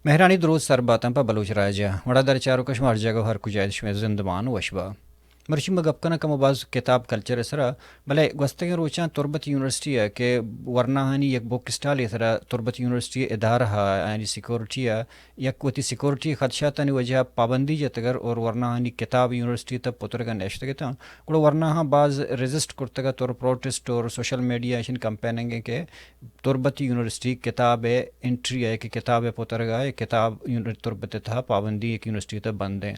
مہرانی دروت سر باتاں پہ بلوچ راج ءَ۔ وڑا در چاروکش ہر جگہ ءُ ہر کجا شمئے زندمان وش با۔ مرچی ما گپ کناں کمو باز کتاب کلچر ءِ سرا، بلے گوستگیں روچاں تربت یونیورسٹی ءَ کہ ورناہانی یک بک اسٹالے سرا تربت یونیورسٹی ادارہ ءَ آیانی سیکورٹی ءَ یک وتی سیکورٹی خدشاتانی وجہ ءَ پابندی جتگ اور ورناہانی کتاب یونیورسٹی تہ پترگ ءَ نشتگ اتاں، گڑا ورناہاں باز ریزسٹ کرتگ ات اور پروٹسٹ اور سوشل میڈیا اشن کمپیننگ کہ تربت یونیورسٹی کتاب ءِ انٹری ءَ کہ کتاب ءِ پترگ ءَ کتاب یونی-، تربت ءِ تہا پابندی ءَ کہ یونیورسٹی ءِ تہا بند ایں۔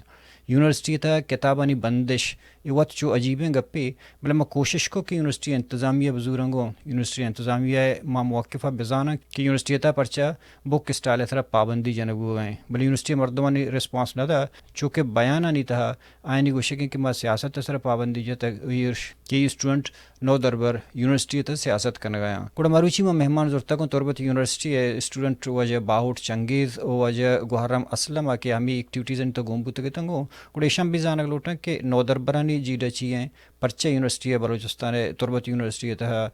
یونیورسٹی ءِ تہا کتابانی بندش اے وت چو عجیبیں گپے، بلے ما کوشش کو کہ یونیورسٹی انتظامیہ بزوراں گوں، یونیورسٹی انتظامیہ ءَ ما موقف ءَ بزاناں کہ یونیورسٹی ءِ تہا پرچا بک اسٹال ءِ سرا پابندی جنگ بوگ ءَ ایں، بلے یونیورسٹی ءِ مردمانی ریسپانس نہ دا، چونکہ بیانانی تہا آیانی گوشگ ایں کہ ما سیاست ءِ سرا پابندی جتگ، اے کہ اے اسٹوڈنٹ نودربر یونیورسٹی ءِ تہ سیاست کنگ ءَ آں۔ گڑا مروچی ما مہمان زرتگ اوں تربت یونیورسٹی ءِ اسٹوڈنٹ واجہ باہوٹ چنگیز ءُ واجہ گوہرام اسلم ءَ کہ ہمے ایکٹیویٹیز ءِ تہ گون بوتگ اتنت گوں۔ گڑا ایشاں بھی زانگ لوٹاں کہ نودربرانی جیڈا چی ایں، پرچہ یونیورسٹی ءَ بلوچستان ءِ تربت یونیورسٹی ءِ تہ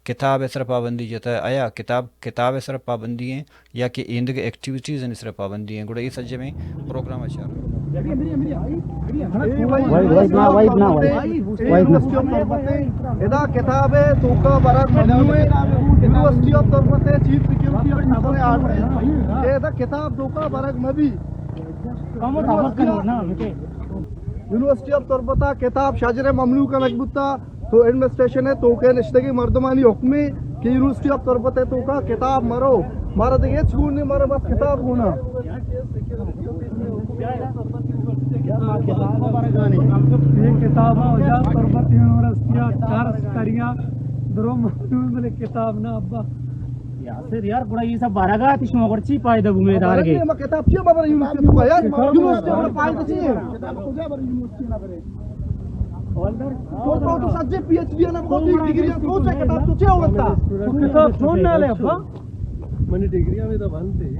کتاب ءِ سرا پابندی جتہ، آیا کتاب، کتاب ءِ سرا پابندی ایں یا کہ ایندگہ ایکٹیویٹیز ءِ سرا پابندی ایں؟ گڑا اے سجہیں پروگرام ءَ چار۔ وائس، وائس نہ، وائس نہ، وائس، وائس نہ۔ یونیورسٹی آف تربت ءِ ادا کتاب ءِ توکا برگ ممنوع ایں۔ یونیورسٹی آف تربت ءِ چیف سیکورٹی آفیسر ءِ آرڈر ایں کہ ادا کتاب توکا برگ مہ بی۔ یونیورسٹی آف تربت ءَ کتاب شجر ءَ ممنوع کنگ بوتا۔ تو ایڈمنسٹریشن ءِ توکا نشتگیں مردمانی حکم ایں کہ یونیورسٹی آف تربت ءِ توکا کتاب مرو، مارا دگہ ہچ گون نہ ایں، مارا بس کتاب گون ایں۔ اے کتاب ءَ واجہ تربت یونیورسٹی ءَ چارس کریا درو مردم، بلے کتاب نہ ابا۔ یاسر یار، گڑا اے سب برگ ءَ ات، شما گڑا چی فائدہ بو مئے دارگ ءَ؟ ما کتاب چی برا یونیورسٹی ءَ؟ یار، یونیورسٹی ءَ فائدہ چی ایں؟ تو، تو، تو سجے پی ایچ ڈی ءَ نہ بکو، تئی ڈگری ءَ تو چے کتاب تو چے ہوتا؟ کتاب چون نہ لے ابا؟ منی ڈگری ہمیں تو بند ہے۔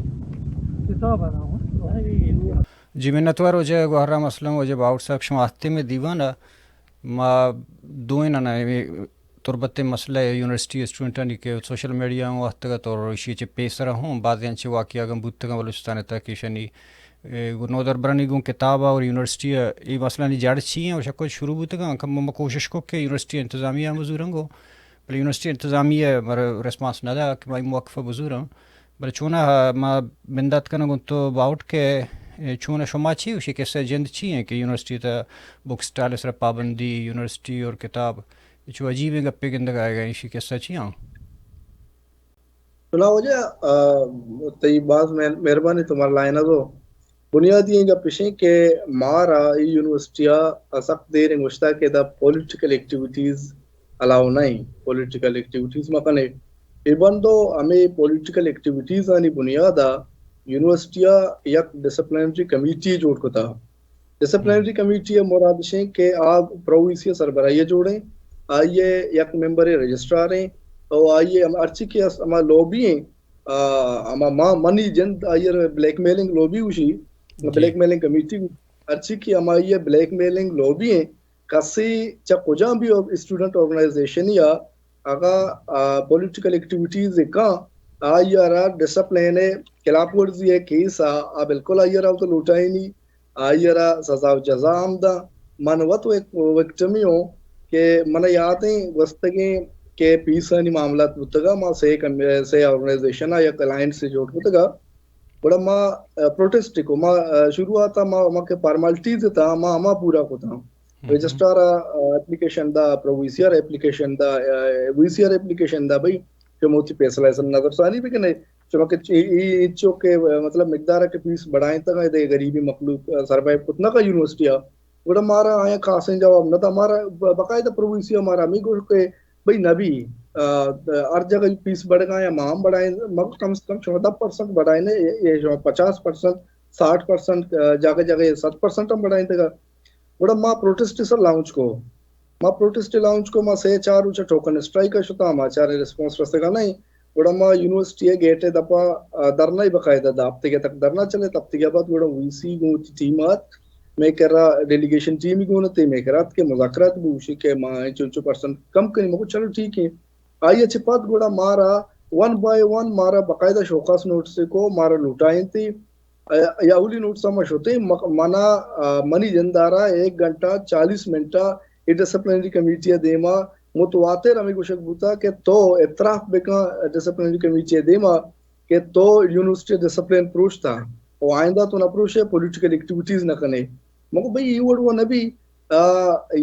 کتاب ہے نا۔ جی منتوار واجہ گوہرام اسلم، واجہ باہوٹ صاحب، شما ہستے مئے دیوان ءَ۔ ما دوئیناں تربت ءِ مسئلہ ءَ یونیورسٹی اسٹوڈنٹانی کہ سوشل میڈیا ءَ ہوں اتکگ ات اور ایشی چہ پیسر ہوں بازیں انچیں واقعہ اگاں بوتگ اَنت بلوچستان ءِ تہ کہ ایشانی، اے، نودربرانی گوں کتاب ءَ اور یونیورسٹی ءَ اے مسئلہانی جڑ چی ایں اور شکو شروع بوتگ اَنت، کم ما کوشش کو کہ یونیورسٹی انتظامیہ ءَ ہم زوراں گوں، بلے یونیورسٹی انتظامیہ ءَ مارا ریسپانس نہ دا کہ ما اے موقف ءَ بزوراں۔ بلے چوناہا ما بندات کناں گوں تو باہوٹ کہ، اے، چوناہا شما چی گوشی، کسہ جند چی ایں کہ یونیورسٹی ءِ تہ بک اسٹال ءِ سرا پابندی، یونیورسٹی اور کتاب، اے چو عجیبیں گپے گندگ ءَ آیگ ءَ، ایشی کسہ چی ایں؟ چوناہا واجہ، آ، تئی باز مہر-، مہربانی، تو مارا لائن ءَ دو۔ بنیادی ایں گپ اش ایں کہ مارا اے یونیورسٹی ءَ سک دیر ایں گوشتگ کہ ادا پولیٹیکل ایکٹیویٹیز الاؤ نہ ایں، پولیٹیکل ایکٹیویٹیز مہ کنے۔ اے بندو ہمے پولیٹیکل ایکٹیویٹیز آنی بنیاد ءَ یونیورسٹی ءَ یک ڈسپلنری کمیٹی جوڑ کتگ۔ ڈسپلنری کمیٹی ءِ مراد اش ایں کہ آ پرو وی سی ءِ سربراہی ءَ جوڑ ایں، آئی ءِ یک ممبرے رجسٹرار ایں، او آئی ءِ ہم-، ہرچی کہ اس-، ہما لابی ایں، آ، ہما ما، منی جند آئی ءَ را بلیک میلنگ لابی گوشی، بلیک میلنگ کمیٹی، ہرچی کہ ہمائی ءِ بلیک میلنگ لابی ایں، کسے چہ کجام بھی اسٹوڈنٹ آرگنائزیشنے ءَ اگاں، آ، پولیٹیکل ایکٹیویٹیز کاں، آئی ءَ را ڈسپلین ءِ خلاف ورزی ءِ کیس ءَ، آ بالکل آئی ءَ را تو لوٹائینی، آئی ءَ را سزا و جزا ہم داں۔ من وت وک-، وکٹمے اوں کہ من یات ایں گوستگیں کہ پیسانی معاملات بوتگ ءَ، ما سے کم-، سے آرگنائزیشن ءَ یک الائنس جوڑ کتگ ءَ۔ گڑا ما، آ، پروٹیسٹ کو، ما، آ، شروعات ءَ ما، ما کہ فارمالٹیز تاں، ما ہما پورا کتاں۔ رجسٹرار ءَ، آ، اپلیکیشن دا، پرو وی سی ءَ اپلیکیشن دا، آ، وی سی ءَ اپلیکیشن دا، بھئی، شما وتی فیصلہ ءَ نظرثانی بکنے۔ شما کہ چ-، ای، ای، چو کہ، آ، مطلب، مقدار ءَ کہ فیس بڑھائینتگ ءَ، دے غریبیں مخلوق، آ، سروائیو کت نہ کا یونیورسٹی ءَ۔ گڑا مارا آیاں خاصیں جواب نہ دا۔ مارا ب-، باقاعدہ پرو وی سی ءَ مارا ہمے گوشت کہ بھئی نبی، آ، ہر جگہ فیس بڑھگا یا ما ہم بڑھائیں، مگر کم سے کم شما دہ پرسنٹ بڑھائینے، یا شما پچاس پرسنٹ، ساٹھ پرسنٹ، آ، جاگہ جاگہ صد پرسنٹ ہم بڑھائینتگ ءَ۔ گڑا ما پروٹیسٹ سر لانچ کو۔ ما پروٹیسٹ لانچ کو، ما سے چار روچ ٹوکن اسٹرائیک ءَ شتاں، ما چاریں ریسپانس رسگا نہ ایں۔ گڑا ما یونیورسٹی ءِ گیٹ ءِ دپا، آ، دھرنا ءَ باقاعدہ دا، ہفتگے تک دھرنا چلے، ہفتگے بعد گڑا وی سی گوں وتی ٹیم آت، مئے کرا ڈیلیگیشن ٹیم گون اتے، مئے کرا اتکے مذاکرات بو، گوشی کہ ما انچو انچو پرسنٹ کم کنیں، ما گو چلو ٹھیک ہے۔ آئی ءَ چہ پد گڑا مارا ون بائی ون مارا باقاعدہ شوکاس نوٹس کو، مارا لوٹائینتی، ء، یا اولی نوٹس ء ما شتیں، م-، منا، ء، منی جندارا ایک گھنٹہ چالیس منٹ ء اے ڈسپلنری کمیٹی ء دیما متواتر ہمے گوشگ بوتا کہ تو اعتراف بکن ڈسپلنری کمیٹی ء دیما کہ تو یونیورسٹی ء ڈسپلن پروشتا، و آئندہ تو نہ پروشے، پولیٹیکل ایکٹیویٹیز نہ کنے۔ مگو بھئی، اے وڑ و نبی، آ،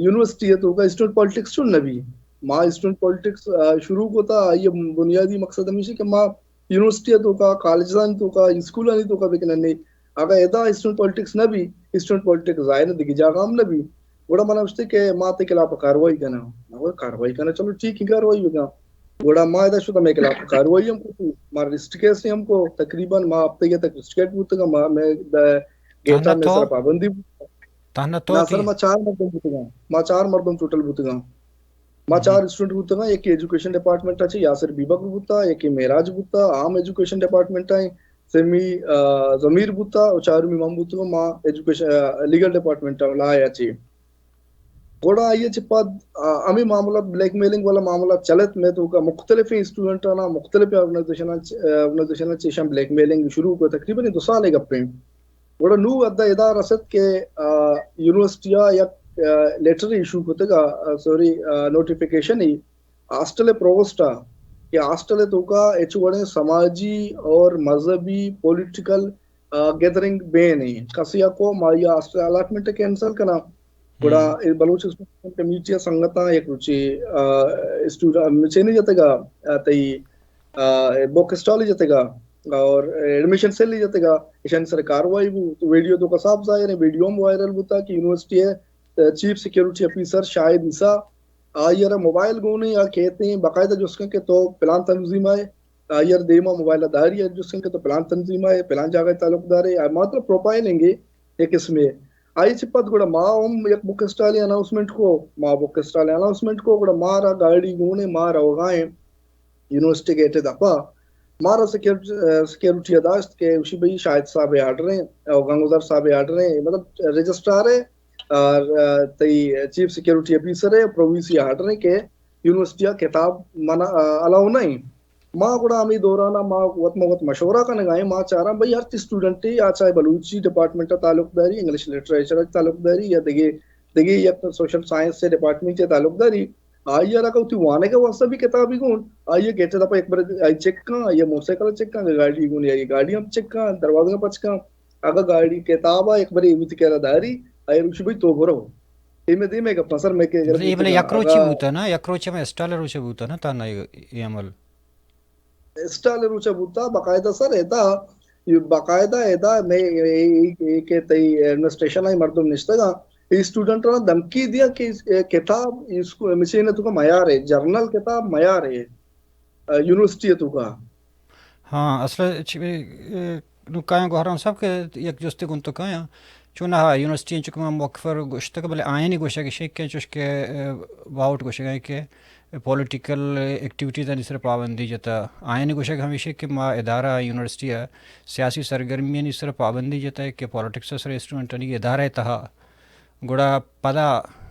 یونیورسٹی ء توکا اسٹوڈنٹ پالیٹکس چون نبی؟ ما اسٹوڈنٹ پالیٹکس، آ، شروع کو تا، آئی ء بنیادی مقصد ہمیشی کہ ما یونیورسٹی ء توکا، کالجانی توکا، اسکولانی توکا بکنن نے۔ اگاں ادا اسٹوڈنٹ پالیٹکس نہ بی، اسٹوڈنٹ پالیٹکس ظاہر ہے دگہ جاگہ ہم نہ بی۔ گڑا من گوشتے کہ ما تئی خلاف کاروائی کناں۔ من گوشت، کاروائی کناں، چلو ٹھیک ہے، کاروائی بکن۔ گڑا ما ادا شتاں، مئے خلاف کاروائی ہم کو، ما رسٹریکٹ ہم کو، تقریباً ما ہفتہ تک رسٹریکٹ بوتگاں، ما، مئے دا گیٹا تہنا مئے تو؟ سر پابندی بوتگ۔ تہنا تو نہ سر، تئی؟ ما چار مردم بوتگاں، ما چار مردم ٹوٹل بوتگاں۔ ما ہم۔ چار اسٹوڈنٹ بوتگاں، یکے ایجوکیشن ڈپارٹمنٹ ء چہ یاسر بیبکر بوتا، یکے معراج بوتا، عام ایجوکیشن ڈپارٹمنٹ ء سمی، آ، ضمیر بوتا، و چارمی من بوتگاں، ما ایجوکیشن، آ، لیگل ڈپارٹمنٹ ء لا ء چہ۔ گڑا آئی ء چہ پد، آ، ہمے معاملہ، بلیک میلنگ والا معاملہ چلت مئے توکا، مختلفیں اسٹوڈنٹاں، مختلفیں آرگنائزیشناں چ-، آ، آرگنائزیشناں چہ ایشاں بلیک میلنگ شروع کو، تقریباً دو سال ء گپیں۔ گڑا نوں ادا ادا رست کہ، آ، یونیورسٹی ء یک، آ، لیٹر ایشو کتگ، آ، سوری، آ، نوٹیفیکیشن ای ہاسٹل ء پرووسٹ ء کہ ہاسٹل ء توکا ہچ وڑیں سماجی اور مذہبی پولیٹیکل، آ، گیدرنگ بین ایں۔ کسے ء کو ما یا ہاسٹل الاٹمنٹ ء کینسل کناں۔ گڑا ہم۔ اے بلوچ اسٹوڈنٹ کمیٹی ء سنگتاں یک روچے، آ، اسٹوڈ-، مچینے جتگ ء، آ، تئی، آ، بک اسٹال جتگ ء اور ایڈمیشن سیل جتگ ء، ایشانی سر کاروائی بو۔ تو ویڈیو توکا صاف ظاہر ہے، ویڈیو ہم وائرل بوتا کہ یونیورسٹی ء چیف سیکیورٹی آفیسر شاہد عیسیٰ، آئی ء را موبائل گون ایں، آ کیت ایں، باقاعدہ جست کن کہ تو پلان تنظیم ء ئے، آئی ء را دیما موبائل ء داری ء جست کن کہ تو پلان تنظیم ء ئے، پلان جاگہ ء تعلق دار ئے، آ مطلب پروفائلنگ ئے یک قسمے۔ آئی چہ پد گڑا ما ہم یک بک اسٹالے اناؤنسمنٹ کو، ما بک اسٹالے اناؤنسمنٹ کو، گڑا مارا گاڑی گون ایں، ما روگا ایں یونیورسٹی گیٹ ء دپا۔ مارا سیکیورٹی، سیکیورٹی ء داشت کہ اشی بھئی شاہد صاحب ء آرڈر ایں، او گنگوزار صاحب ء آرڈر ایں، مطلب رجسٹرار ء اور، آ، تئی چیف سیکیورٹی آفیسر ء پرویسی آرڈر ایں کہ یونیورسٹی ء کتاب منع، آ، الاؤ نہ ایں۔ ما گڑا ہمے دوران ء ما وت ما وت مشورہ کنگ ء ایں، ما چاراں بھئی ہرچ اسٹوڈنٹے، آ چاہے بلوچی ڈپارٹمنٹ ء تعلق داری، انگلش لٹریچر ء تعلق داری یا دگہ، دگہ یک سوشل سائنس ء ڈپارٹمنٹ ء تعلق داری، آئی ء را کہ وتی وانگ ء واستہ بھی کتابے گون، آئی ء گیٹ ء دپ ء یک برے آئی چیک کن، آئی ء موٹر سائیکل چیک کن، اگہ گاڑی گون آئی گاڑی ہم چیک کن، دروازگ ء پچ کن، اگہ گاڑی کتاب ء یک برے وتی کرا داری، آئی ء گوشی بھئی تو برو۔ اے مئے دیمے گپ سر، مئے کہ اگر مطلب، اے بلے یک روچی اگہ بوتا نا، یک روچی مئے اسٹال روچ بوتا نا، تہنا اے، اے عمل۔ اسٹال روچ بوتا، باقاعدہ سر ادا، اے باقاعدہ ادا مئے اے، اے، اے کہ تئی ایڈمنسٹریشن ء مردم نشتگاں، اے اسٹوڈنٹ را دھمکی دیا کہ اے کتاب اسکو-، مشین تو کا میار ہے، جرنل کتاب میار ہے، آ، یونیورسٹی تو کا۔ ہاں، اصل چ-، اے، نوں کایاں گوھرام صاحب کہ یک جستے گوں تو کایاں، چوناھا یونیورسٹی انچو کہ ما موقف ء گوشتگ، بلے آیانی گوشگ ایش کہ چوش کہ، اے، باوٹ گوشگ ء کہ پولیٹیکل ایکٹیویٹیز آنی سر پابندی جتا۔ آیانی گوشگ ہمیش کہ ما ادارہ یونیورسٹی ء سیاسی سرگرمیانی سر پابندی جتا کہ پولیٹکس ء سر اسٹوڈنٹانی ادارہ ء تہا گڑا پدا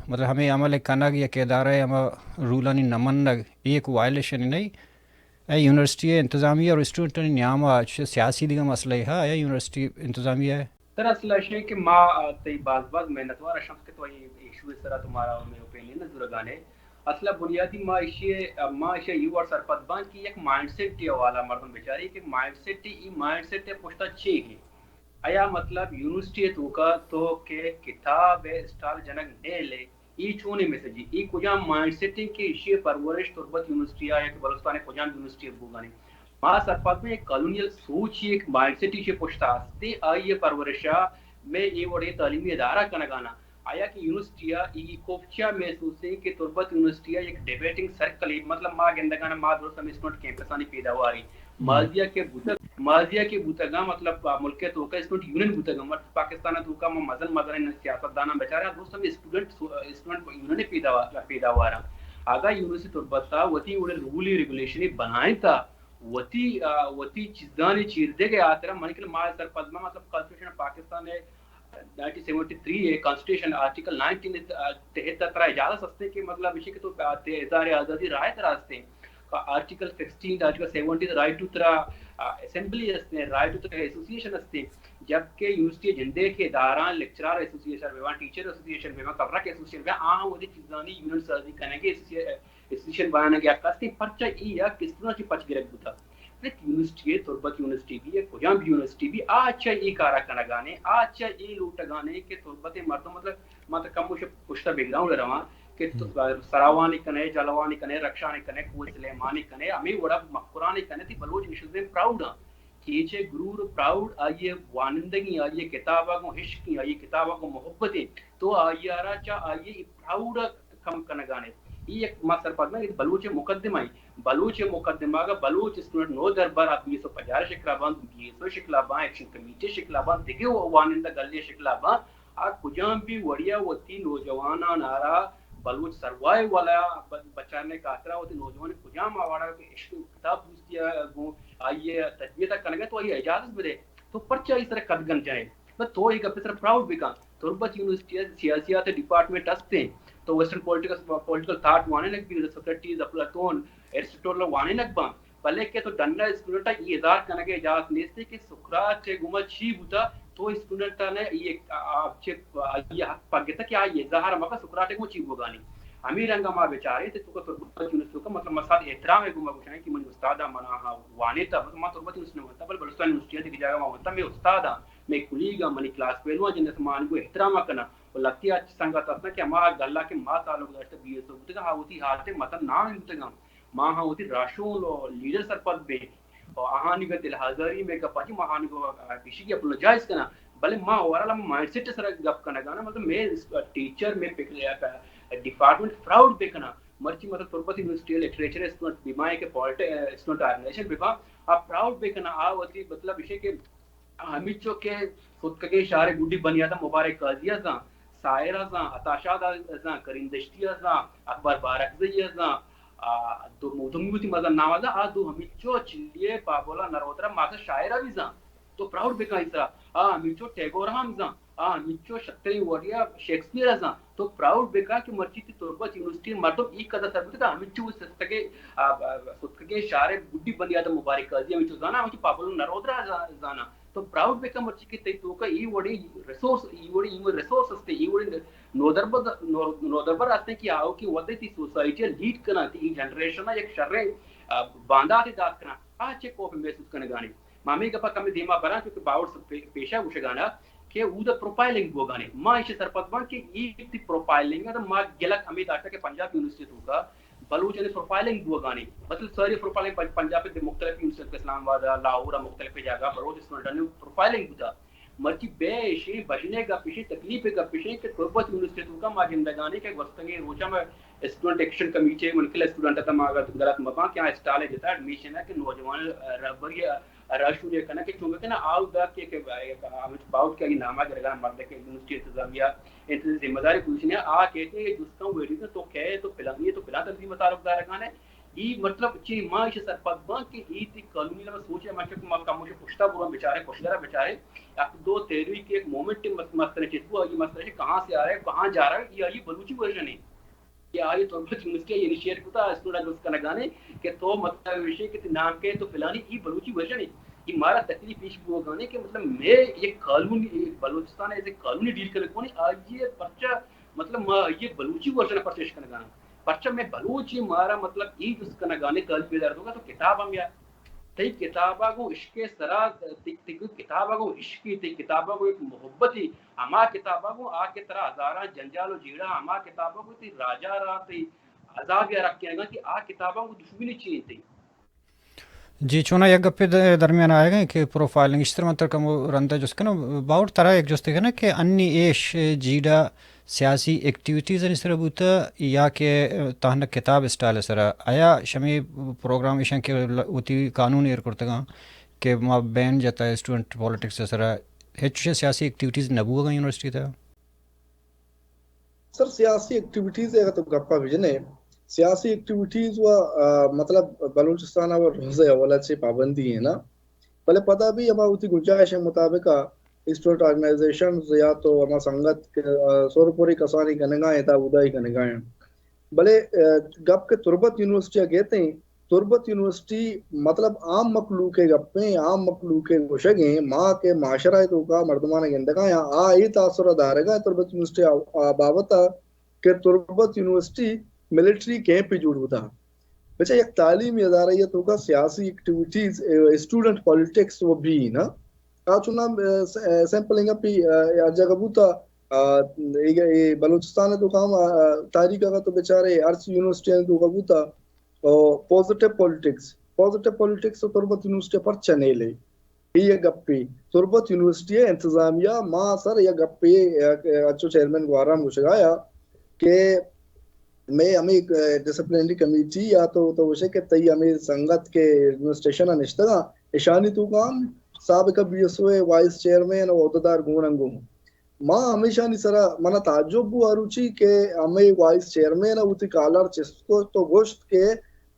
مطلب ہمے عمل ء کنگ یک ادارہ ء ہما رولانی نہ منگ اے یک وائلیشن نہیں۔ اے یونیورسٹی ء انتظامیہ اور اسٹوڈنٹانی نیام ء چہ سیاسی دگہ مسئلہ ہا یا یونیورسٹی انتظامیہ ء؟ سر، اصل ایش کہ ما، آ، تئی باز باز منتوار شمس کہ تو اے ایشو ء سرا تو مارا مئے اوپینین زرگانے۔ اصل بنیادی ما ایشی، آ، ما ایشی ء اے وڑ سرپد باں کہ یک مائنڈ سیٹ ء حوالہ مردم بچاری کہ مائنڈ سیٹ ء، ای مائنڈ سیٹ ء پشتا چے ہیں؟ آیا مطلب یونیورسٹی ء توکا تو کہ کتاب ء اسٹال جنگ نیلے، ای چونیں میسجے؟ ای کجام مائنڈ سیٹ انت کہ ایشی ء پرورش تربت یونیورسٹی ء یا کہ بلوچستان ء کجام یونیورسٹی ء بوگانی؟ ما سرپد بیں یک کالونیل سوچ، یک مائنڈ سیٹ ایشی ء پشت ء است، آئی ء پرورش ء مئے اے وڑیں تعلیمی ادارہ کنگ ء نہ۔ آیا کہ یونیورسٹی ء ای کوپچہ محسوس انت کہ تربت یونیورسٹی ء یک ڈیبیٹنگ سرکلے، مطلب ما گندگ ء نہ، ما درست ہمے اسٹوڈنٹ کیمپسانی پیداوار ایں۔ ماضی ء کہ بوتگ، ماضی ء کہ بوتگاں، مطلب، آ، ملک ء توکا اسٹوڈنٹ یونین بوتگاں، وت پاکستان ء توکا ما مزن مزنیں سیاستداناں بچاریں، درست ہمے اسٹوڈنٹ سو-، اسٹوڈنٹ یونین ء پیداوا-، پیداوار آں۔ اگاں یونیورسٹی تربت ء وتی وڑیں رول ء ریگولیشن ء بنائینت ء وتی، آ، وتی چیزانی چیر دیگ ء ہاترا، من کہ ما سرپد ما، مطلب، کانسٹیٹیوشن آف پاکستان ء نائنٹین سیونٹی تھری ء کانسٹیٹیوشن آرٹیکل نائنٹین ء تحت ء ترا اجازت ہستیں کہ، مطلب، ایشی کہ تو اظہار آزادی رائے ترا ہستیں۔ Article sixteen, article seventeen, right to ترا، آ، اسمبلی ہستیں، رائٹ ٹو ترا ایسوسی ایشن ہستیں۔ جبکہ یونیورسٹی جندے کہ اداراں، لیکچرار ایسوسی ایشن بہ باں، ٹیچر ایسوسی ایشن بہ باں، کلرک ایسوسی ایشن بہ باں، آہاں وتی چیزانی یونین سازی کنگ ء ایسوسی-، ایسوسی ایشن بنانگ ء حق است، پرچا اے یک اسٹوڈنٹ چہ پچ گرگ بوتا؟ یک یونیورسٹی ء، تربت یونیورسٹی بی یا کجام بھی یونیورسٹی بی، آ چہ اے کارا کنگانے، آ چہ اے لوٹگانے کہ تربت ء مردم، مطلب، ما تو کم و شپ پشتا بیک گراؤنڈ ء رواں کہ تو سراوانی کنے، جلوانی کنے، رکشانی کنے، کوہ سلیمانی کنے، ہمے وڑا مکرانی کنے، تی بلوچ نشزیں پراؤڈ آں۔ کیچ ء غرور و پراؤڈ آئی ء وانندگی، آئی ء کتاب ء گوں عشقی، آئی ء کتاب ء گوں محبت انت، تو آئی ء را چہ آئی ء پراؤڈ ء کم کنگانے۔ ای یک ما سرپد نہ، بلوچ ء مقدمہ ای، بلوچ ء مقدمہ اگاں بلوچ اسٹوڈنٹ نودربر آ بی ایس او پجار شکلا باں، بی ایس او شکلا باں، ایکشن کمیٹی شکلا باں، دگہ وانندہ گلے شکلا باں، آ کجام بھی وڑیا وتی نوجوانان آرا بلوچ سروائیول ء ب-، بچارنے خاطرا وتی نوجوان کجام آواڑا کہ عشق کتاب دوستی ء گوں آئی ء تربیت ء کنگ ء تو آئی ء اجازت بدے، تو پرچا آئی سر ء قدگن جنئے؟ بس تو اے گپ ء سر پراؤڈ بکن۔ تربت یونیورسٹی ء سیاسیات ء ڈیپارٹمنٹ ہستیں، تو ویسٹرن پولیٹکس، پولیٹیکل تھاٹ وانینگ بی، سوکریٹیز، افلاطون، ایرسٹوٹل ء وانینگ باں، بلے کہ تو ڈن ء اسٹوڈنٹ ء اے اظہار کنگ ء اجازت نیست کہ سقراط ء گوما چی بوتا، تو اسٹوڈنٹ ء نے اے، آ، آ، چہ آئی ء حق پگتا کہ آ اے اظہار مکا سقراط ء گوما چی بوگانی۔ ہمے رنگ ء ما بچاریں تو چونکہ تربت یونیورسٹی کا مطلب ما ساتھ احترام ء گوما گوشاں کہ من استاد ء منا ہاں وانیتا، بس ما تربت یونیورسٹی نہ وانتا، بلے بلوچستان یونیورسٹی ء دگہ جاگہ ما وانتا، مے استاد ء، مے کلیگ ء، منی کلاس فیلو ء جنت ما آنگو احترام ء کناں۔ و لتی اچ سنگت ہستاں کہ ہما گلا کہ ما تعلق داشتہ بی ایس او بوتگا، ہا وتی حالت متن نام بوتگا۔ ما ہاں وتی راشون و لیڈر سرپد بیں و آہانی گا دل آزاری مئے گپاں چی ما آہانی گا پیشگی اپلوجائز کناں، بلے ما اوورال ہم مائنڈ سیٹ سر گپ کنگانا، مطلب مئے ٹیچر، مئے ڈیپارٹمنٹ پراؤڈ بکناں۔ مرچی مطلب تربت یونیورسٹی لٹریچر اسٹوڈنٹ بیمائیں کہ پولیٹ اسٹوڈنٹ آرگنائزیشن ببا، آ پراؤڈ بکناں، آ وتی مطلب اسے کہ ہمیچو کہ ستکگیں شہر گڈی بنیاد مبارک قاضی ء زان، ساحر ء زان، عطا شاد ء زان، کریم دشتی ء زان، اکبر بارکزئی ء زان، آ، دو-، دومی وتی مزن نام ء زان، آ دو ہمیچو چلی ء پابولا نرودرا ماکس شاعر ء بھی زان۔ تو پراؤڈ بکن ایسرا، آ ہمیچو ٹیگور ہم زان، آ ہمیچو شتریں وڑیا شیکسپیئر ء زان۔ تو پراؤڈ بکن کہ مرچی تی تربت یونیورسٹی مردم ای قدر سر بوتگ، ہمیچو ستکگیں، آ، آ، ستکگیں شہر گڈی بنیاد مبارک قاضی ہمیچو زانا، ہمیچو پابولا نرودرا زا-، زانا۔ تو پراؤڈ بکن مرچی کہ تئی توکا ای وڑیں ریسورس، ای وڑیں، ای وڑیں ریسورس ہستے، ای وڑیں نودربر، نو-، نودربر ہستے کہ آؤ کہ وھدے تی سوسائٹی لیڈ کناں، تی ای جنریشن یک شریں، آ، بانداتے دات کناں، آ چے کوپ محسوس کنگانی۔ ما ہمے گپا کمے دیما براں، چونکہ باور س-، پے-، پیشا گوشگانا کہ اود پروفائلنگ بوگانے۔ ما ایشی سرپد باں کہ ای تی پروفائلنگ ء ما گلک ہمے داشتہ کہ پنجاب یونیورسٹی توکا بلوچانی پروفائلنگ بوگانی، مطلب ساری پروفائلنگ پنج-، پنجاب ء مختلف یونیورسٹی، اسلام آباد ء، لاہور ء، مختلف جاگہ بلوچ اسٹوڈنٹانی پروفائلنگ بوتا۔ مرچی بے ایشیں، بژنے گپ ایشیں، تکلیف گپ ایشیں کہ تربت یونیورسٹی توکا ما گندگانی کہ گوستگیں روچا ما اسٹوڈنٹ ایکشن کمیٹی منکل اسٹوڈنٹ تا ما غلط مباں کہ آ اسٹال جتا ایڈمیشن ہے کہ نوجوان رہبری راشوری کنہ کہ چون بکنہ آؤ دا کہ، کہ باؤٹ کہ نامہ گرگا مرد کہ یونیورسٹی انتظامیہ انتظامی ذمہ داری پوزیشن ہے، آ کہتے ہیں جس کا ویڈیو تو کہے تو پلانی ہے تو پلان تنظیم تعلق دار گانے۔ ای مطلب چی ما ایشی سرپد باں کہ ای تی کالونی لما سوچ ہے، ما چک ما کموش پشتا برو بیچارے، کشگرا بیچارے، یک دو تحریک ایک مومنٹ مس-، مستر چیز کو، یہ مستر کہاں سے آ رہا ہے، کہاں جا رہا ہے، یہ، یہ بلوچی ورژن ہے۔ کہ آئی تربت یونیورسٹی انیشیٹ کتا، اسٹوڈنٹ دوست کنگانے کہ تو مطلب وشے کہ تی نام کے تو پلانی، ای بلوچی ورژن ہے۔ ای مارا تکلیف ایش بوگانے کہ مطلب میں یک colony, Balochistan is a colony ڈیل کنگ کونی، آئیے پرچہ مطلب ما یہ بلوچی ورژن پرچیش کنگانا۔ پرچہ میں بلوچی مارا مطلب ای دوست کنگانے کال پیدا دوگا تو کتاب ہم یا تئی کتابا گوں عشق ء سرا، تئی، تئی کتابا گوں عشقی، تئی کتابا گوں یک محبتی، ہما کتابا گوں آ کہ ترا ہزاراں جنجال و جیڑہ، ہما کتابا گوں تئی راجا را تئی عذاب یا رکھینگا کہ آ کتابا گوں دشمنی چی انت؟ جی، چونا یک گپے د-، درمیان آئیگا کہ پروفائلنگ اشتر من تر کمو رندا جست کناں، باور ترا یک جستے کناں کہ انی ایش جیڑہ سیاسی ایکٹیویٹیز انی سرا بوتہ یا کہ تہنا کتاب اسٹال سرا؟ آیا شمی پروگرام ایشاں کہ ل-، وتی قانون ایر کرتگاں کہ ما بین جتا اسٹوڈنٹ پالیٹکس سرا، ہچ سیاسی ایکٹیویٹیز نہ بوگا یونیورسٹی تا؟ سر، سیاسی ایکٹیویٹیز اگر تو گپا بجنے، سیاسی ایکٹیویٹیز و، آ، مطلب بلوچستان و روز اولا چے پابندی ہے نا، بلے پدا بھی ہما وتی گنجائش مطابق اسٹوڈنٹ آرگنائزیشنز یا تو ہما سنگت کہ، آ، سرپوری کسانی کنگا ہیں، تا اودائی کنگا ہیں۔ بلے، آ، گپ کہ تربت یونیورسٹی گیتے ہیں، تربت یونیورسٹی مطلب عام مخلوق ءِ گپیں، عام مخلوق ءِ گوشگیں، ما کہ معاشرہ ءِ توکا مردماں گندگا یا آ اے تاثر دارگا تربت یونیورسٹی ءِ بابت کہ تربت یونیورسٹی ملٹری کیمپ جوڑ بوتا۔ بچا یک تعلیمی ادارہ ءِ توکا سیاسی ایکٹیویٹیز، اسٹوڈنٹ پالیٹکس و بی نا۔ آ چونا، آ، س-، آ، سیمپل انگا پی، آ، ہر جگہ بوتا، آ، اے، اے بلوچستان ءِ توکا ہم، آ، تاریخ اگا تو بچارے ہر یونیورسٹی ءِ توکا بوتا، آ، پازیٹیو پالیٹکس، پازیٹیو پالیٹکس تو تربت یونیورسٹی پرچہ نیلے۔ اے یک گپے۔ تربت یونیورسٹی ءِ انتظامیہ ما سر یک گپے، یک، اچو چیئرمین گوھرام گوشگایا کہ مئے ہمے، اے، ڈسپلنری کمیٹی یا تو، تو گوشے کہ تئی ہمے سنگت کہ ایڈمنسٹریشن ءَ نشتگاں، اشانی توکا ہم سابقہ بی ایس او ءِ وائس چیئرمین و عہدیدار گون انگو۔ ما ہمیشانی سرا منا تعجب بو آ روچی کہ ہمے وائس چیئرمین ءَ وتی کالر چست کت و گوشت کہ،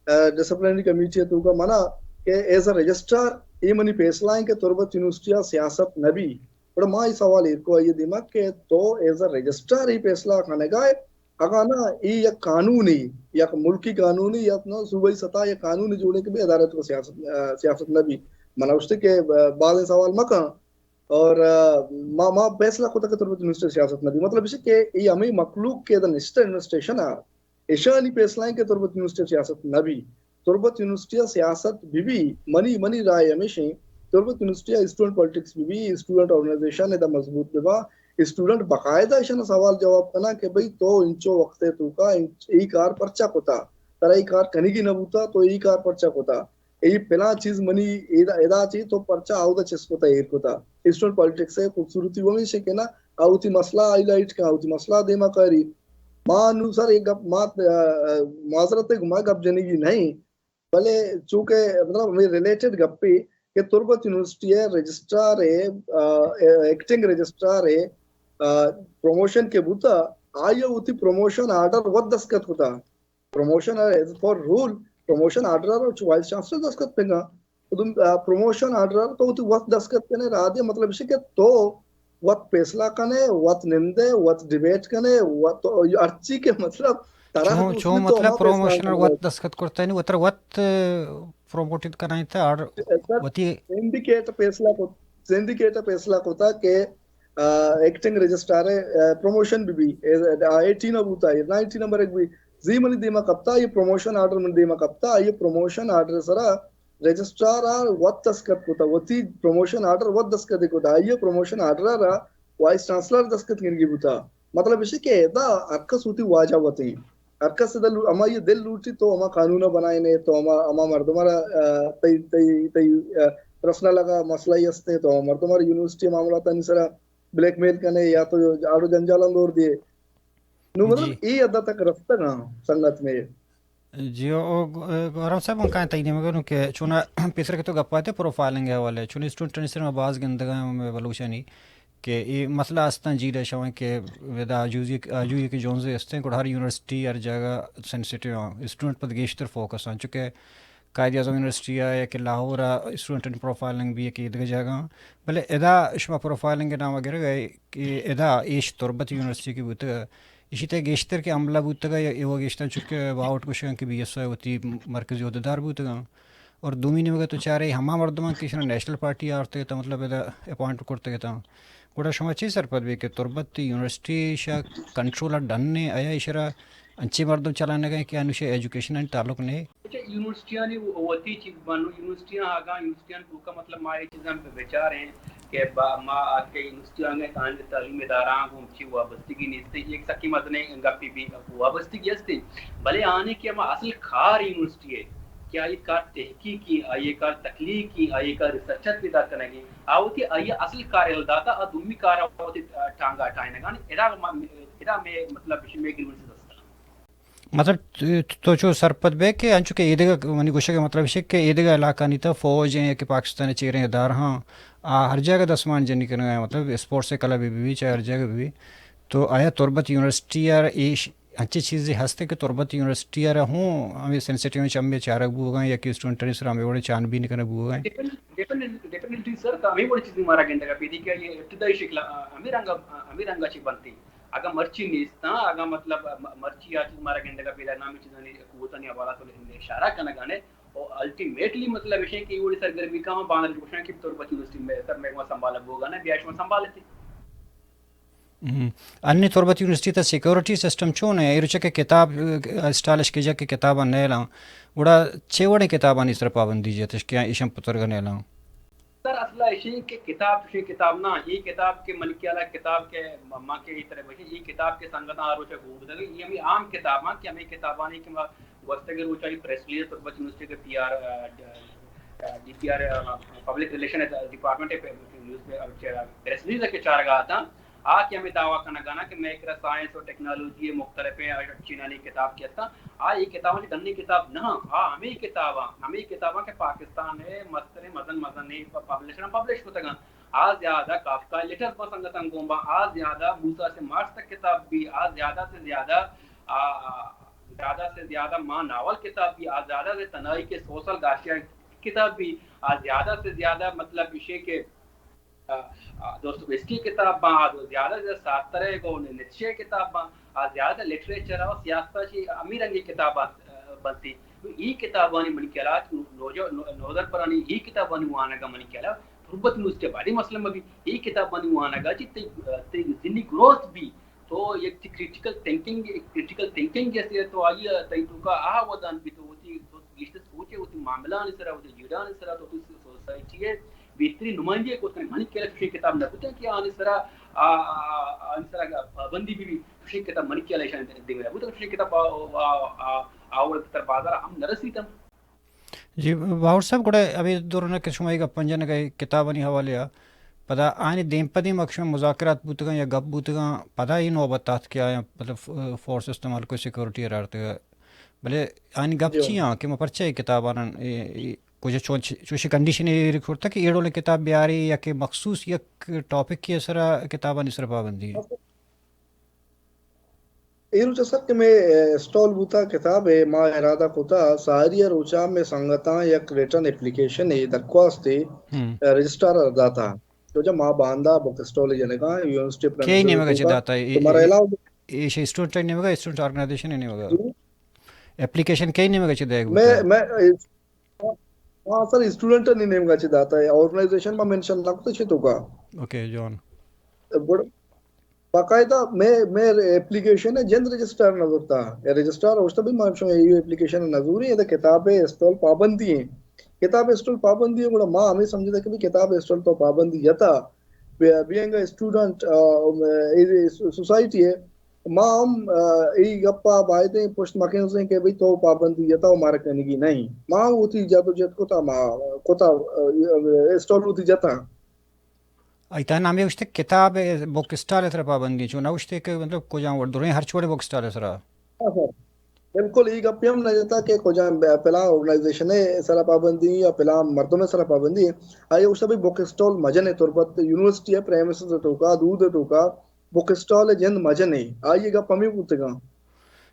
اے، ڈسپلنری کمیٹی ءِ توکا منا کہ ایز اے رجسٹرار اے منی فیصلہ ایں کہ تربت یونیورسٹی ءَ سیاست نہ بی۔ گڑا ما اے سوال ایر کو آئی ءِ دیما کہ تو ایز اے رجسٹرار اے فیصلہ کنگا ئے، اگاں نہ اے یک قانونے، یک ملکی قانونے یا نہ صوبائی سطح یک قانونے جوڑے کہ بے ادارہ تو سیاست، اے، سیاست نہ بی۔ منا گوشتے کہ، اے، بازیں سوال مکن۔ اور، آ، ما، ما فیصلہ کتا کہ تربت یونیورسٹی سیاست نہ بی۔ مطلب اش کہ اے ہمے مخلوق کہ ادا نشتہ ایڈمنسٹریشن ءَ، اشانی فیصلہ ایں کہ تربت یونیورسٹی سیاست نہ بی۔ تربت یونیورسٹی سیاست بی بی، منی، منی رائے ہمیش ایں، تربت یونیورسٹی اسٹوڈنٹ پالیٹکس بی بی، اسٹوڈنٹ آرگنائزیشن ادا مضبوط ببا، اسٹوڈنٹ باقاعدہ اشانا سوال جواب کنا کہ بھئی تو انچو وقت توکا انچ-، اے کار پرچا کتا، ترا اے کار کنگی نہ بوتا، تو اے کار پرچا کتا؟ اے پلاں چیز منی ادا، ادا چی تو پرچا آودا چست کتا، ایر کتا؟ اسٹوڈنٹ پالیٹکس ءِ خوبصورتی ہمیش ایں کہ نا، آ وتی مسئلہ ہائی لائٹ کن، آ وتی مسئلہ دیما کاری۔ ما نو سر اے گپ، ما، اے، معذرت ءِ گما گپ جنگی نہیں، بلے چونکہ مطلب ہمے ریلیٹڈ گپے کہ تربت یونیورسٹی ءِ رجسٹرار ءِ، اے، ایکٹنگ رجسٹرار ءِ، اے، پروموشن کہ بوتا، آئی ءَ وتی پروموشن آرڈر وت دستخط کتا۔ Promotion as per rule, promotion order ءَ چہ وائس چانسلر دستخط کنگا۔ تو، آ، پروموشن آرڈر ءَ تو وتی وت دستخط کنے، رادے مطلب اش کہ تو وت فیصلہ کنے، وت نندے، وت ڈیبیٹ کنے، وت ہرچی کہ مطلب ترا چون، تو چون تو مطلب ہما فیصلہ پروموشن ءَ کنے۔ وت دستخط کرتا یعنی وتر وت، آ، پروموٹڈ کنائیں تا آرڈر سر، وتی سینڈیکیٹ فیصلہ کو، سینڈیکیٹ فیصلہ کوتا کہ، آ، ایکٹنگ رجسٹرار ءِ، آ، پروموشن بہ بی، اے، آ، ایٹی نہ بوتا، اے نائنٹی نمبر ایک بی، زی منی دیما کپتا، اے پروموشن آرڈر منی دیما کپتا، اے پروموشن آرڈر سرا رجسٹرار ءَ وت دستخط کتا، وتی پروموشن آرڈر وت دستخط کتا، اے پروموشن آرڈر ءَ را وائس چانسلر دستخط گرگی بوتا۔ مطلب اش کہ ادا ہر کس وتی واجہ وتیں۔ ہر کس دل، ہمائی دل لوٹی تو ہما قانون بنائینے، تو ہما، ہما مردم را، آ، تئی، تئی، تئی، آ، پرسنل اگا مسئلہ ہی ہستے تو ہما مردم را یونیورسٹی معاملاتانی سرا بلیک میل کنے یا تو آڑو جنجالاں دور دیے۔ نو مطلب جی۔ اے حد تک رستگاں سنگت میں۔ جی، او، او، گوھرام صاحب، من کائیں تئی نیمگا نوں کہ چونا پیسر کہ تو گپاتے پروفائلنگ ءِ حوالے، چون اسٹوڈنٹانی سر ما باز گندگا ہم بلوچانی کہ اے مسئلہ استاں جیل ءَ شویں کہ ادا آجوئی، آجوئی کہ جونز استیں، گڑا ہر یونیورسٹی، ہر جاگہ سینسیٹیو آں، اسٹوڈنٹ پد گیشتر فوکس آں، چونکہ قائد اعظم یونیورسٹی ءَ یا کہ لاہور ءَ اسٹوڈنٹانی پروفائلنگ بی کہ ایدگہ جاگہ آں۔ بلے ادا شما پروفائلنگ ءِ نام ءَ گرگ ءَ کہ ادا ایش تربت یونیورسٹی کہ بوتگ، ایشی تہ گیشتر کہ حملہ بوتگ یا ایوک گیشتر چونکہ باوٹ گوشگ کہ بی ایس او ءِ وتی مرکزی عہدیدار بوتگ آں۔ اور دومی نیمگ ءَ تو چارے ہما مردماں کہ ایشاں نیشنل پارٹی آورتگ ات، مطلب ادا اپوائنٹ کرتگ ات۔ گڑا شما چے سرپد بے کہ تربت یونیورسٹی ایشا کنٹرول ءَ ڈن ایں، آیا ایشرا انچیں مردم چلائینگ ءَ ایں کہ انوشے ایجوکیشن ءَ تعلق نہ ایں؟ اچھا، یونیورسٹیانی وتی چیز بنو، یونیورسٹیاں آگاں، یونیورسٹیاں توکا مطلب ما اے چیزاں بچار ایں کہ با-، ما آتکہ یونیورسٹیاں گئے تعلیم ادارہ گوں چی وابستگی نیست، یک سکی مزنیں گپی بی وابستگی است، بلے آنے کہ ہما اصل کار یونیورسٹی ہے کہ آئی کار تحقیقی، آئی کار تخلیقی، آئی کار ریسرچ پیدا کنگی، آ وتی آئی اصل کار ال داتا، آ دومی کار وتی ٹانگا ٹائنگان، ادا ما، ادا میں مطلب میں گریونس دستا۔ مطلب تو، تو چو سرپد بے کہ انچو کہ ایدگہ منی گوشگ ءِ مطلب اش کہ ایدگہ علاقہ نی تہ فوج ایں یا کہ پاکستان ءِ چیریں ادارہ آں، آ ہر جاگہ دسمان جنی کنگ ءَ ایں، مطلب اسپورٹس ءِ کلب بہ بی، چاہے ہر جاگہ بہ بی، تو آیا تربت یونیورسٹی ءَ را ایش انچیں چیزے ہست کہ تربت یونیورسٹی ءَ را ہوں ہمے سینسیٹیو چمے چارگ بوگ ءَ ایں یا کہ اسٹوڈنٹانی سر ہمے وڑیں چان بین کنگ بوگ ءَ ایں؟ ڈیفینیٹلی سر، ہمے وڑیں چیزے مارا گندگ ءَ پیدی کہ یہ ابتدائی شکل ہمے رنگ، ہمے رنگ ءَ چہ بنت۔ اگاں مرچی نیستاں، اگاں مطلب م-، مرچی آ چیز مارا گندگ ءَ پیدا نامی چیزانی قوتانی حوالہ تو اشارہ کنگانے، او الٹیمیٹلی مطلب ایشیں کہ اے وڑیں سرگرمی کاں، باندا گوشاں کہ تربت یونیورسٹی میں سر محکمہ سنبھالا بوگا نہ، بیا شما سنبھالتے۔ ہم۔ انی تربت یونیورسٹی تا سیکورٹی سسٹم چون ہے؟ اے روچا کہ کتاب، اه، اسٹالش کجا کہ کتاباں نیلاں، گڑا چے وڑیں کتابانی سر پابندی جتش کہ ایشاں پترگا نیلاں؟ سر، اصل ایشی کہ کتاب چوشیں کتاب نہ، اے کتاب کہ منی خیال ءَ کتاب کہ ما، ما کہ اے طرح بشیں، اے کتاب کہ سنگتاں آ روچا گون بوتگ، اے ہمے عام کتاباں کہ ہمے کتابانی کہ ما گوستگیں روچا اے پریس ریلیز تربت یونیورسٹی کے پی آر، آ، ڈ-، آ، ڈی پی آر، آ، پبلک ریلیشن ڈپارٹمنٹ ءِ پہ-، نیوز پہ-، آ، پریس ریلیز کہ چارگا اتاں، آ کہ ہمے دعویٰ کنگا نا کہ مئے کرا سائنس و ٹیکنالوجی مختلفیں چینانی کتاب کہ اتاں، آ اے کتاباں چہ ڈنی کتاب نہ، آ ہمے کتاباں، ہمے کتاباں کہ پاکستان ءِ مستریں مزن مزنیں پ-، پبلشراں پبلش کتگاں۔ آ زیادہ کافکا لیٹرز با سنگتاں گون با، آ زیادہ موسیٰ سے مارچ تک کتاب بی، آ زیادہ سے زیادہ، آ، آ، زیادہ سے زیادہ ماں ناول کتاب بی، آ زیادہ سے تنہائی کے سوشل گارشیا کتاب بی، آ زیادہ سے زیادہ مطلب ایشی کہ آ، آ، دوستویسکی کتاب باں، آ زیادہ سے زیادہ سارتر ءِ گوں نیتشے کتاب باں، آ زیادہ لٹریچر ءُ سیاست ءَ چہ ہمے رنگیں کتاب، آ، بنتی۔ نوں اے کتابانی منی خیال ءَ نوجو-، نو-، نودربرانی اے کتابانی وانگ ءَ منی خیال ءَ تربت یونیورسٹی ءَ بھاری مسئلہ مہ بی۔ اے کتابانی وانگ ءَ چہ تئی، تئی ذہنی گروتھ بی، تو یک چی کریٹیکل تھنکنگ، کریٹیکل تھنکنگ جیسے تو آئی ءَ تئی توکا آ ودان بی تو وتی تو گیشتر سوچے وتی معاملہانی سرا، وتی جیڑہانی سرا، تو وتی سوسائٹی ءِ بہترین نمائندگی کت کنئے۔ منی خیال ءَ چوشیں کتاب نہ بوتاں کہ آنی سرا، آ، آ، آ، آنی سرا پابندی بہ بی۔ چوشیں کتاب منی خیال ءَ ایشاں دیما نہ بوتاں۔ چوشیں کتاب آ، آ، آ، آ، آ وڑ تر بازار ءَ ہم نہ رسیتاں۔ جی باہوٹ صاحب، گڑا ابھی دورنا کہ شما اے گپاں جنگ ءَ کتابانی حوالے ءَ، پدا آنی دیم پہ دیم اکشن مذاکرات بوتگاں یا گپ بوتگاں، پدا اے نوبت آت کہ آیاں مطلب ف-، فورس استعمال کو سیکورٹی ءَ رارتگ۔ بلے آنی گپ جی۔ چی آں کہ ما پرچہ اے کتاباں اے، اے کجا چون چ-، چوشی کنڈیشن ایر کرتا کہ اے ڈولیں کتاب بیاری یا کہ مخصوص یک ٹاپک کے سرا کتابانی سرا پابندی؟ اے روچ سر کہ میں، اے، اسٹال بوتا کتاب ہے، ما ارادہ کتا ساری روچا میں سنگتاں یک ریٹن اپلیکیشن ہے، درخواست ہے، ہم۔ اے، رجسٹرار داتا۔ تو جا ما باندا بک اسٹال جنگا یونیورسٹی کئی پرنسپل نیمگا چہ داتا؟ اے، تمہارا اے، علاوہ اے شے اسٹوڈنٹ نیمگا، اسٹوڈنٹ آرگنائزیشن نیمگا؟ جی۔ اپلیکیشن کئی نیمگا چہ دے گوتا؟ میں، میں، ہاں سر، اسٹوڈنٹ نی نیمگا چہ داتا ہے، آرگنائزیشن ما مینشن نہ کتا چہ توکا۔ اوکے جان۔ گڑ-، باقاعدہ میں، میں اپلیکیشن ہے جند رجسٹر نہ زورتا۔ اے رجسٹر اوشتا بھی ما شما یہ اپلیکیشن نہ زوری، ادا کتاب اسٹال پابندی ہیں۔ کتاب اسٹال پابندی ہیں، گڑا ما ہمیں سمجھتا کہ بھی کتاب اسٹال تو پابندی یتا۔ بی-، بینگ اے اسٹوڈنٹ، آ، اے سوسائٹی ہے، ما ہم، آ، اے گپا بایدیں پشت مکنزیں کہ بھئی تو پابندی یتا و مارا کنگی نہیں۔ ما وتی جد و جد کتا، ما کتا، آ، اسٹال وتی جتا۔ ایتا نامے گوشتے کتاب بک اسٹال تر پابندی، چون نہ گوشتے کہ مطلب کجا وڑ دریں ہر چوڑے بک اسٹال سرا۔ ہاں سر، بالکل اے گپے ہم نہ جتا کہ کجا پلان آرگنائزیشن سرا پابندی یا پلان مردم سرا پابندی۔ آئی گوشتا بھی بک اسٹال مجن ہے، تربت یونیورسٹی ہے، پریمسز توکا، دود توکا، بک اسٹال ءِ جند مجن ایں۔ آئی ءِ گپ ہمے بوتگاں۔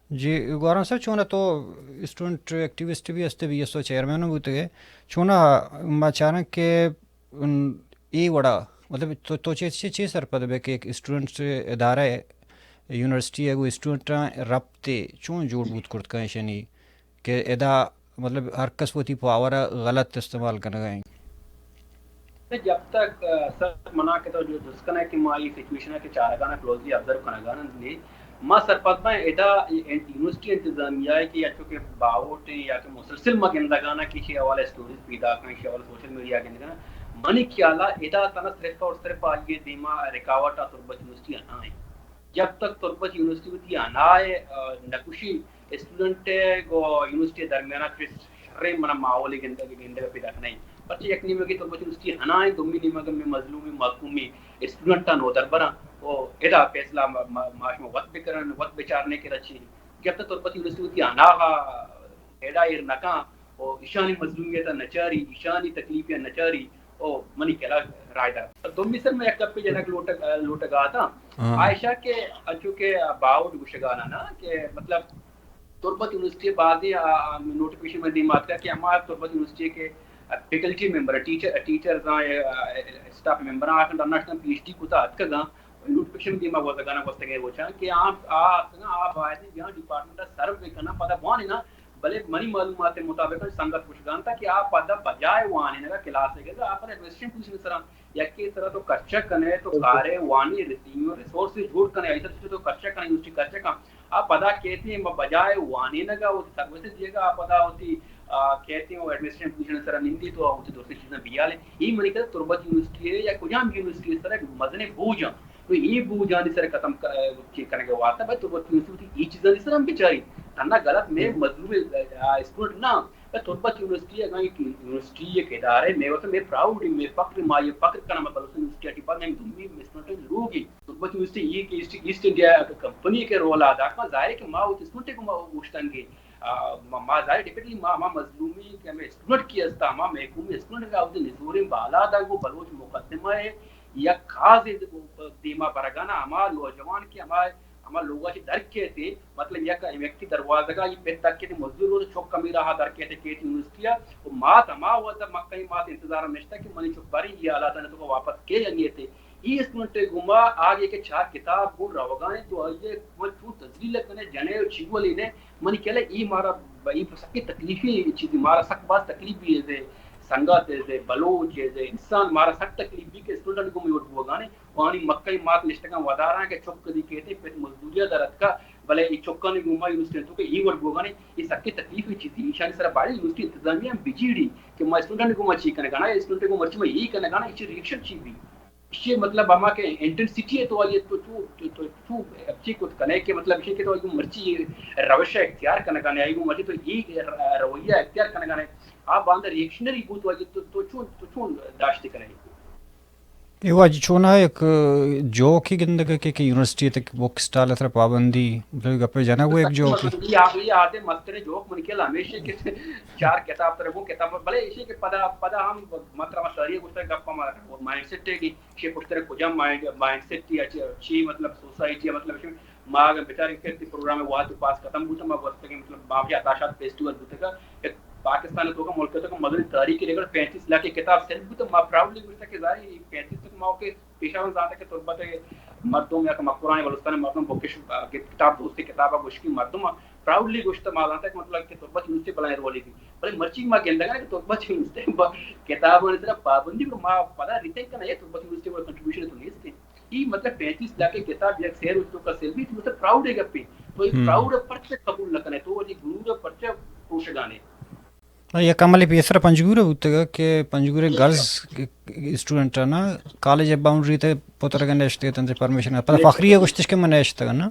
جی گوھرام صاحب، چون تو اسٹوڈنٹ ایکٹیوسٹ بھی ہستے، بی ایس او چیئرمین ہم بوتگے، چون ما چاراں کہ اے وڑا مطلب تو، تو چے، چے، چے سرپد بے کہ ایک اسٹوڈنٹ ادارہ ہے، یونیورسٹی ہے، وہ اسٹوڈنٹ ربطے چون جوڑ بوت کرت کن ایشانی کہ ادا مطلب ہر کس وتی پاور ءَ غلط استعمال کنگ ءَ انت۔ جب تک، آ، سر منا کہ تو جو جست کنئے کہ ما اے سچویشن ءَ کہ چارگانا کلوزلی آبزرو کنگانا نے، ما سرپد باں ادا یونیورسٹی انتظامیہ ءَ کہ یا چونکہ باہوٹ ایں یا کہ مسلسل ما گندگانا کہ ایشی حوالہ اسٹوریز پیداک ایں، ایشی حوالہ سوشل میڈیا گندگانا، منی خیالا ادا تنا صرف اور صرف آئی دیما رکاوٹ آ تربت یونیورسٹی انا ایں۔ جب تک تربت یونیورسٹی وتی انا ءَ، آ، نکشی، اسٹوڈنٹ ءَ گوں یونیورسٹی ءِ درمیان ءَ چوش شریں منا ماحولے گندگ، گندگ ءَ پیداک نہ انت۔ پرچہ یک نیمگے تربت یونیورسٹی ہنا انت، دومی نیمگ ءَ مئے مظلومیں محکومیں اسٹوڈنٹاں نودربراں و ادا فیصلہ ما، ما، ما شما وت بکنن، وت بچارنے کہ رچی۔ جب تک تربت یونیورسٹی وتی ہنا ءَ ادا ایر نہ کن و ایشانی مظلومیت ءَ نچاری، ایشانی تکلیف ءَ نچاری، او منی کلا رائے دار۔ دومی سر میں یک گپے جنگ لوٹگ، لوٹگ آتاں۔ ہاں۔ آ ایشا کہ انچو کہ باہوٹ گوشگانا نا کہ مطلب تربت یونیورسٹی بازیں، آ، آ، نوٹیفکیشن من دیما اتکا کہ ہما تربت یونیورسٹی کہ فیکلٹی ممبر، ٹیچر، ٹیچرز آں، آ، اسٹاف ممبر آں، آ کنڈ انشتاں پی ایچ ڈی کتا اتکگاں، نوٹیفکیشن دیما گوزگانا گوستگیں روچاں کہ آ، آ اتکگاں، آ باید بیاں ڈپارٹمنٹ سرو بکناں، پدا بوانینا بلے منی معلومات ءِ مطابق سنگت گوشگانتا کہ آ پدا بجائے وانینگا کلاس ءِ گدا، آ پدا ایڈمنسٹریشن پوزیشن ءِ سرا، یکے ءِ سرا تو خرچہ کنے، تو کارے وانی، ریسورس، ریسورس جوڑ کنے، آئی سرا تو خرچہ کنے، یونیورسٹی خرچہ کن۔ آ پدا کہتے ہیں بجائے وانینگا وتی سروس دیگا، آ پدا وتی، آ، کہتے ہیں وہ ایڈمنسٹریشن پوزیشن ءِ سرا نندی تو وتی دوستی چیزاں بیالے۔ ای منی کہ تربت یونیورسٹی ہے یا کجام یونیورسٹی ءِ سرا مزنے بوجھ اں۔ تو اے بوجانی سر ختم ک-، چی کنگ ءِ واسطہ باید تربت یونیورسٹی اے چیزانی سر ہم بچاری۔ تھنا غلط میں مظلوم، آ، اسٹوڈنٹ نہ، باید تربت یونیورسٹی اگاں ایک یونیورسٹی، ایک ادارہ، میں واسطہ میں پراؤڈ، میں فخر، ما یہ فخر کرنا، میں بلوچستان یونیورسٹی ٹی بعد میں دومی اسٹوڈنٹ لوگی۔ تربت یونیورسٹی یہ کہ ایسٹ، ایسٹ انڈیا کمپنی کے رول ادا کن، ظاہر ہے کہ ما وہ اسٹوڈنٹ کو ما گوشتنگے۔ آ، ما، ما ظاہر ڈیفینیٹلی ما، ما مظلومی کہ ہمیں اسٹوڈنٹ کی ہستا، ما محکومی اسٹوڈنٹ کا ہوتے نزوریں بالاد ءَ گوں بلوچ مقدمہ ءِ یک کاز دیما برگانا، ہما نوجوان کہ ہما، ہما لوگا چہ در کیتے، مطلب یک، یکے دروازگا یہ پت تک کیتے مزدور ہو، چک ہمیں راہ در کیتے کیتے یونیورسٹی ءَ، و مات ہما وقت مکہ مات انتظار نشتا کہ منی چک باری یہ حالاتاں تو واپس کے انگیتے۔ ای اسٹوڈنٹ گوما آگے کہ چار کتاب گون روگانے تو آئیے من چون تذلیل کنے، جنے و چیگولی نے، منی کہلے ای مارا ب-، ای سکے تکلیفی چیزی، مارا سک باز تکلیف بھی ہے، سنگت ہے، بلوچ ہے، انسان مارا سک تکلیف بھی کہ اسٹوڈنٹ گوما ای وڑ بوگانے، وانی مکہ مات نشتگاں وداراں کہ چک دی کہتے پت مزدوریا در اتکا، بلے ای چکانی گوما یونیورسٹی تو کہ ای وڑ بوگانے، ای سکے تکلیفی چیزی، ایشانی سرا باید یونیورسٹی انتظامیہ ہم بجیڑی کہ ما اسٹوڈنٹ گوما چی کنگانا، اسٹوڈنٹ گوما مرچی ما ای کنگانا، ایشی ریئیکشن چی بھی؟ ایشی مطلب ہما کہ انٹنسٹی ہے تو آئی تو، تو، تو، تو، تو اچھی کت کنے کہ مطلب ایشی کہ تو آئی مرچی روش اختیار کنگانے، آئی مرچی تو یہ رویہ اختیار کنگانے، آپ باندر ریئیکشنری بوت واجہ تو، تو چون، تو چون داشت کنے؟ اے واجہ چونا یک جوکے گندگ کہ، کہ یونیورسٹی تک بک اسٹال ءِ سرا پابندی، مطلب گپے جنگ وہ یک جوکے۔ یہ آ-، یہ آتے مستریں جوک من کہلا ہمیشہ کہ چار کتاب ترے وہ کتاب، بلے ایشی کہ پدا، پدا ہم مطلب ساری گوشتا گپ ہم مائنڈ سیٹ ہے کہ چی پشتر کجا مائنڈ، مائنڈ سیٹ یا چی، چی مطلب سوسائٹی یا مطلب چی، ما اگر بچار کہ تی پروگرام وات پاس ختم بوتا، ما گوشت کہ مطلب ما بھی عطا شاد فیسٹیول بوتا کہ پاکستان تو کا ملک تو کا مدنی تاریخ کے لیکن پینتیس لاکھ کی کتاب سیل بوتا، ما پراؤڈلی گوشتا کہ ظاہر ہے پینتیس تک ما کے پیشہ زانتا کہ تربت مردم یا کہ مکران بلوچستان مردم بکش کتاب دوستی کتاب گوشکی مردم پراؤڈلی گوشت، ما زانتا کہ مطلب کہ تربت یونیورسٹی بلائیں رولی دی۔ بلے مرچی ما گندگا کہ تربت یونیورسٹی با کتابانی سرا پابندی، پر ما پدا ریتنک کنا، یہ تربت یونیورسٹی ءِ کنٹریبیوشن تو نیست ہے۔ ای مطلب پینتیس لاکھ کتاب یک سیر تو کا سیل بیت، مطلب پراؤڈ ہے گپی۔ تو یہ پراؤڈ پرچہ قبول نہ کنے، تو یہ غرور پرچہ پروشگانے۔ یک عملے پیسر پنجگور ءَ بوتگ کہ پنجگور ءِ گرلز اسٹوڈنٹ نا کالج باؤنڈری تے پترگ نشتے تنتے پرمیشن، پدا فخری ءَ گوشتش کہ من نشتگ نا۔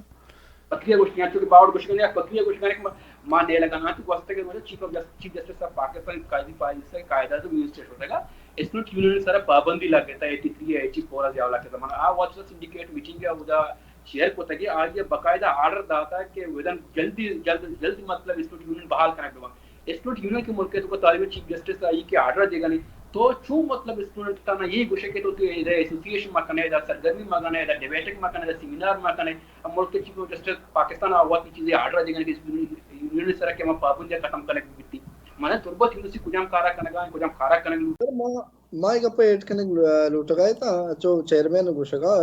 فخری ءَ گوشتگ، چونکہ باوڑ گوشتگ، یا فخری ءَ گوشتگ کہ ما، ما نیلگ ءَ، تو گوشتگ کہ chief of justice, chief justice of Pakistan Qazi Faez سے قاعدہ اعظم یونیورسٹی شدگا اسٹوڈنٹ یونین سر پابندی لگتا، ایٹی تھری ایٹی فور از یاولا کے زمانہ آ وقت سنڈیکیٹ میٹنگ ہے، ادا چیئر کو تگے آئی باقاعدہ آرڈر داتا کہ ودن جلدی، جلد، جلد مطلب اسٹوڈنٹ یونین بحال کرنا۔ اسٹوڈنٹ یونین کے ملک تو طالب چیف جسٹس آئی کے آرڈر دے گا نہیں، تو چون مطلب اسٹوڈنٹ تا نا یہ گوشے کہ تو تو ایسوسیئیشن ما کنے، دا سرگرمی ما کنے، دا ڈیبیٹک ما کنے، دا سیمینار ما کنے، اب ملک کے چیف جسٹس پاکستان آ وقت چیزیں آرڈر دے گا کہ یونین سر کہ ما پابندی ختم کرنے بیتی۔ مانا تربت یونیورسٹی کجام کارا کنگا، کجام کارا کنگ لوٹا۔ ما، ما ایک گپ ایڈ کرنے لوٹگا ہے تا، جو چیئرمین گوشگا،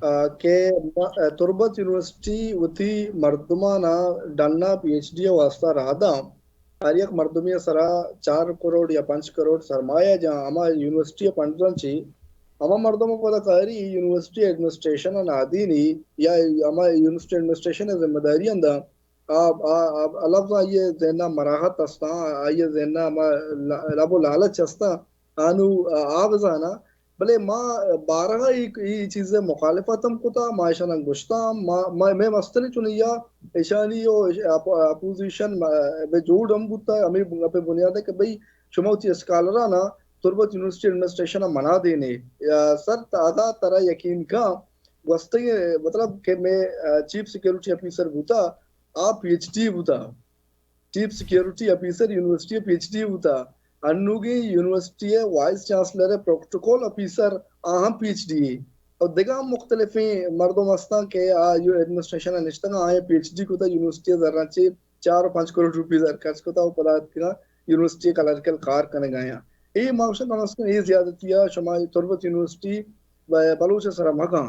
آ، کہ ما-، آ، تربت یونیورسٹی وتی مردمانا ڈنا پی ایچ ڈی واسطہ راہ داں۔ ہر یک مردمی سرا چار کروڑ یا پنچ کروڑ سرمایہ جاں، ہما یونیورسٹی فنڈز چی، ہما مردم پدا کاری یونیورسٹی ایڈمنسٹریشن نادینی یا ہما یونیورسٹی ایڈمنسٹریشن ذمہ داری اندا۔ آ، آ، آ، آ لفظ آئی ذہن مراحت استاں، آئی ذہن ہما ل-، لب و لالچ استاں۔ آنو آ بزاناں، بلے ما بارہا ای، ای چیز مخالفت ہم کتا، ما ایشاناں گوشتا، ما، ما، مئے مستریں چنیا ایشانی و اپ-، اپوزیشن ما، بہ جوڑ ہم بوتا، ہمیں گپے بنیاد ہے کہ بھئی شما وتی اسکالرانا تربت یونیورسٹی ایڈمنسٹریشن منا دینے۔ یا سر تا ادا ترا یقین کاں، گوستگیں مطلب کہ میں، آ، چیف سیکیورٹی آفیسر بوتا، آ پی ایچ ڈی بوتا۔ Chief security officer university P H D بوتا، انوگیں university vice chancellor protocol officer آ ہم پی ایچ ڈی۔ اور دگہ مختلفیں مردم ہستاں کہ آ یو ایڈمنسٹریشن نشتگ آ پی ایچ ڈی کتا یونیورسٹی زراں چے چار و پنچ کروڑ روپی زر خرچ کتا و پدا اتکگا یونیورسٹی کلرکل کار کنگ آیاں۔ اے ما گوشاں کم از کم اے زیادتی آ شما تربت یونیورسٹی و بلوچ سرا مکاں۔